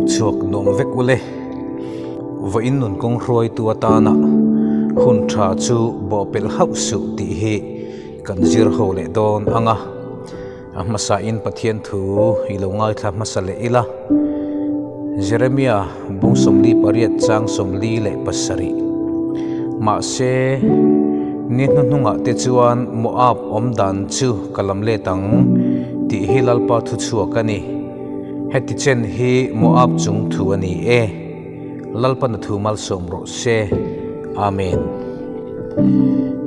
Tukchhuak nuam vek ule. Vawiin nun kawng hruaitu atana hun tha chu bawhpelh hauh suh tih hi kan zir ho leh dawn ang a. A hmasain Pathian thu i lo ngaithla hmasa leh ila. Jeremia bung 48 chang 47. Mahse, ni hnuhnungah te chuan Moab awm dan chu ka lam let ang tih hi Lalpa thuchhuak a ni. Heti chen hi Moab chung thu a ni e. Lalpa na thu malsawm rawh se. Amen.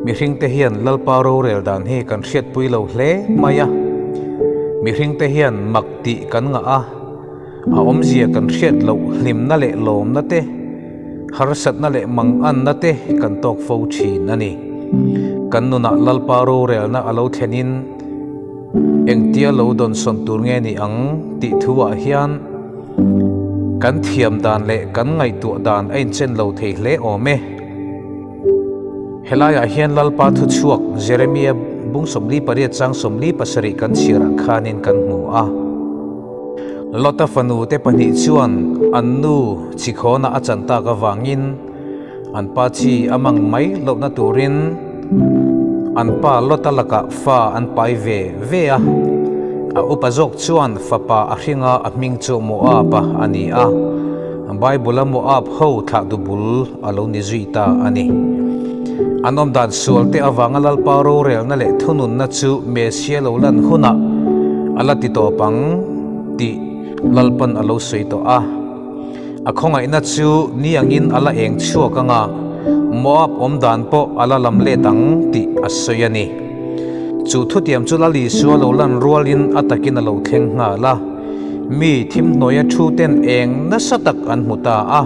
Mihringte hian Lalpa rorel dan hi kan hriatpui lo hle mai a. Mihringte hian mak tih kan ngah a, a awmzia kan hriat loh hlimna leh lawmna te, harsatna leh manganna te kan tawk fo thin a ni. Kan nunah Lalpa rorelna a lo thlenin engtia lo dawnsawn tur nge ni ang tih thuah hian, Kan thiam dan leh kan ngaihtuah dan a inchen lo thei hle awm e. Helaiah hian Lalpa thuchhuak Jeremia bung 48 chang 47 kan chhiarah khanin kan hmu a. Lota fanu te pahnih chuan an nu chikhawnah a chan tak avangin an pa chi a mang mai lohna turin an pa Lota lakah fa an pai ve ve a. A upa zawk chuan fapa a hringa a hming chu Moab-a a ni a. Bible-a Moab ho thlah dubul a lo ni zui ta a ni. An awm dan sual te avanga Lalpa rorelna leh thununna chu Messia lo lan hunah a la ti tawp ang tih Lalpan a lo sawi tawh a. A khawngaihna chu ni angin a la eng chhuak ang a, Moab awm dan pawh a la lam let ang tih a sawi a ni. Chu thutiam chu Lal Isua lo lan rualin a takin a lo thleng nghal a, mi thimhnuaia thu ten eng nasa tak an hmu ta a.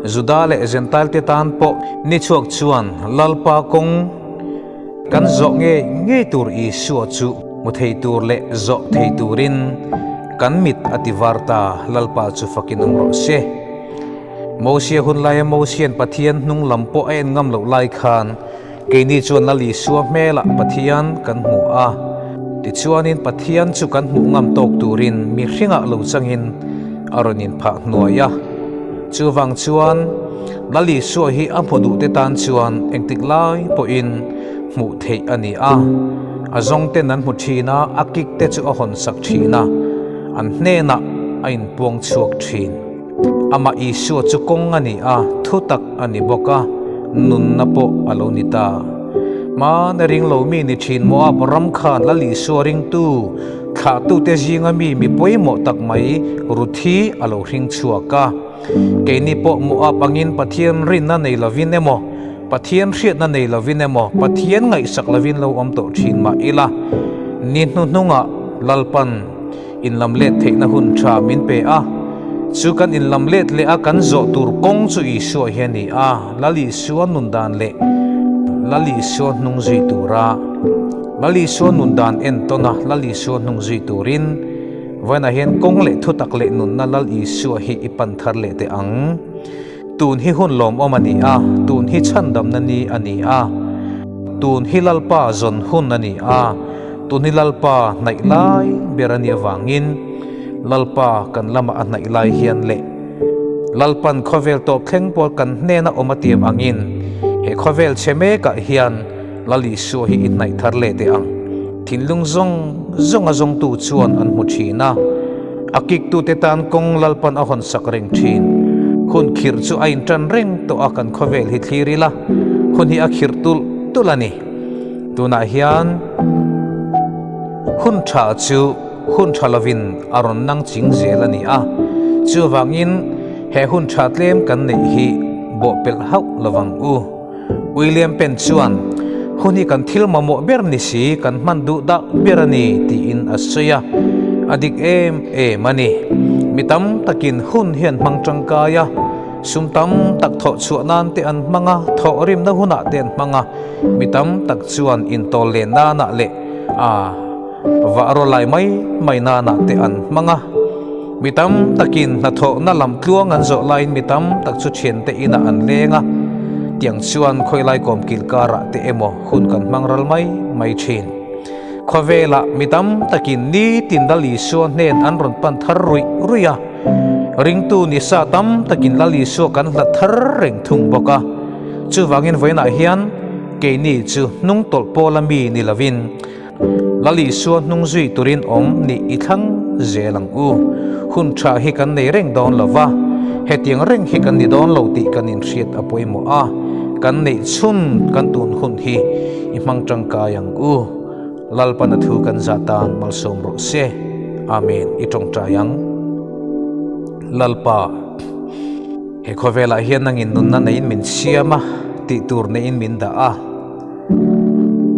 Juda leh Jentailte tan pawh ni chhuak chuan Lalpa kawng kan zawh ngei ngei tur Isua chu hmu thei tur leh zawh thei turin kan mit a ti var ta, Lalpa chu fakin awm rawh se. Mosia hun laia Mosia'n Pathian hnung lam pawh a en ngam loh lai khan keini chuan Lal Isua hmelah Pathian kan hmu a, tichuanin Pathian chu kan hmuh ngam tawk turin mihringah lo changin a rawn inphah hnuai a. Chuvang chuan Lal Isua hi a hmu duhte tan chuan engtik lai pawhin hmuh theih a ni a. A zawngten an hmu thin a, a kik te chu a hawn sak thin a, an hnenah a inpuang chhuak thin. Amah Isua chu kawng a ni a, thutak a ni bawk a, nunna pawh a lo ni ta. Hmana ring lo mi ni thin Moab ram khan Lal Isua ringtu thlahtute zinga mi mi pawimawh tak mai Ruthi a lo hring chhuak a. Keini pawh Moab angin Pathian rinna nei lovin emaw, Pathian hriatna nei lovin emaw, Pathian ngaihsak lovin lo awm tawh thin mah ila, ni hnuhnungah Lalpan inlam let theihna hun tha min pe a. Chu kan inlam let leh a kan zawh tur kawng chu Isua hi a ni a, Lal Isua nun dan leh Lal Isua hnung zui tura Lal Isua nun dan entawn a, Lal Isua hnung zui turin vawiinah hian kawng leh thutak leh nunna Lal Isua hi i pan thar leh teh ang. Tun hi hun lawmawm a ni a, tun hi chhandamna ni a ni a, tun hi Lalpa zawn hun a ni a, tun hi Lalpa hnaih lai ber a nih avangin Lalpa kan lamah a hnaih lai hian leh Lalpan khawvel tawp thleng pawl kan hnena awm a tiam angin he khawvel chhe mekah hian Lal Isua hi i hnaih thar leh teh ang. Thinlung zawng zawnga zawngtu chuan an hmu thin a, a kiktute tan kawng Lalpan a hawn sak reng thin. Hun khirh chu a intan reng tawh a, kan khawvel hi thlir ila, hun hi a khirh tulh tulh a ni. Tunah hian hun tha chu hun tha lovin a rawn nang ching zel a ni a, chuvangin he hun tha tlem kan neih hi bawhpelh hauh lovang u. William Penn chuan, Hun hi kan thil mamawh ber ni si, kan hman duh dah ber a ni, tiin a sawi a. A dik em em a ni. Mi tam takin hun hi an hmang tangkai a, sum tam tak thawh chhuah nan te an hmang a, thawh rimna hunah te an hmang a. Mi tam tak chuan intawl len nanah leh a vah rawlai mai mai nanah te an hmang a. Mi tam takin hnathawhna lam tluang an zawh laiin mi tam tak chu thiante inah an leng a, tiang chuan khawilai kawmkil karah te emaw hun kan hmang ral mai mai thin. Khawvelah mi tam takin nitin Lal Isua hnen an rawn pan thar ruih ruih a. Ringtu ni sa tam takin Lal Isua kan hlat thar reng thung bawk a. Chuvangin vawiinah hian keini chu hnung tawlh pawla mi ni lovin Lal Isua hnung zui turin awm nih i thlang zel ang u. Hun tha hi kan nei reng dawn lo va, hetiang reng hi kan ni dawn lo tih kan inhriat a pawimawh a, kan neih chhun kan tun hun hi i hmang tangkai ang u. Lalpana thu kan zah tan malsawm rawh se. Amen. I tawngtai ang. Lalpa, he khawvelah hian nangin nunna neiin min siam a, tih tur neiin min dah a.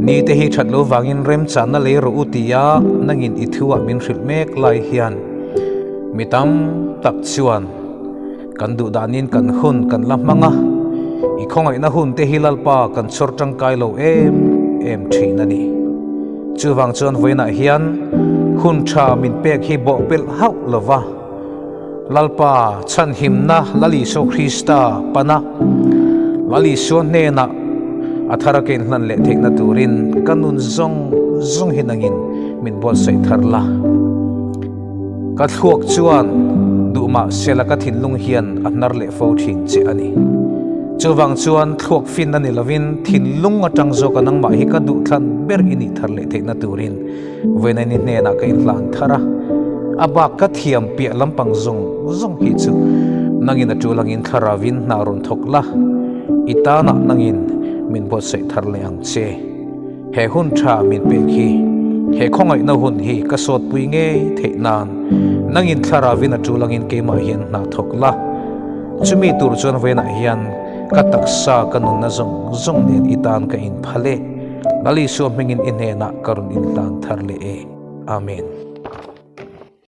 Ni te hi that lo vangin remchanna lei rawh u tia nangin i thuah min hrilh mek lai hian mi tam tak chuan kan duh danin kan hun kan la hmang a, i khawngaihna hun te hi Lalpa kan chhawr tangkai lo em em thin a ni. Chuvang chuan vawiinah hian hun tha min pek hi bawhpelh hauh lo va. Lalpa chhanhimna Lal Isua Krista pana Lal Isua hnenah a thar a ka inhlan leh theihna turin ka nun zawng zawng hi nangin min buatsaih thar la. Ka thluak chuan duh mah sela ka thinlung hian a hnar leh fo thin che a ni. Chuvang chuan thluak fin a ni lovin thinlung atang zawka nangmah hi ka duhthlan ber i nih thar leh theihna turin Vawiinaini hnenah ka inhlan thar a, a bak ka thiam piah lampang zawng zawng hi chu nangin a tul angin thlaravin hna rawn thawk la, i tanah nangin min buatsaih thar leh ang che. He hun tha min pek hi, he khawngaihna hun hi ka sawtpui ngei theih nan nangin thlaravin a tul angin keimah hian hna thawk la. Chumi tur chuan vawiinah hian ka taksa ka nunna zawng zawng nen i tan ka inphal e. Lal Isua hmingin i hnenah ka rawn inhlan thar leh e. Amen.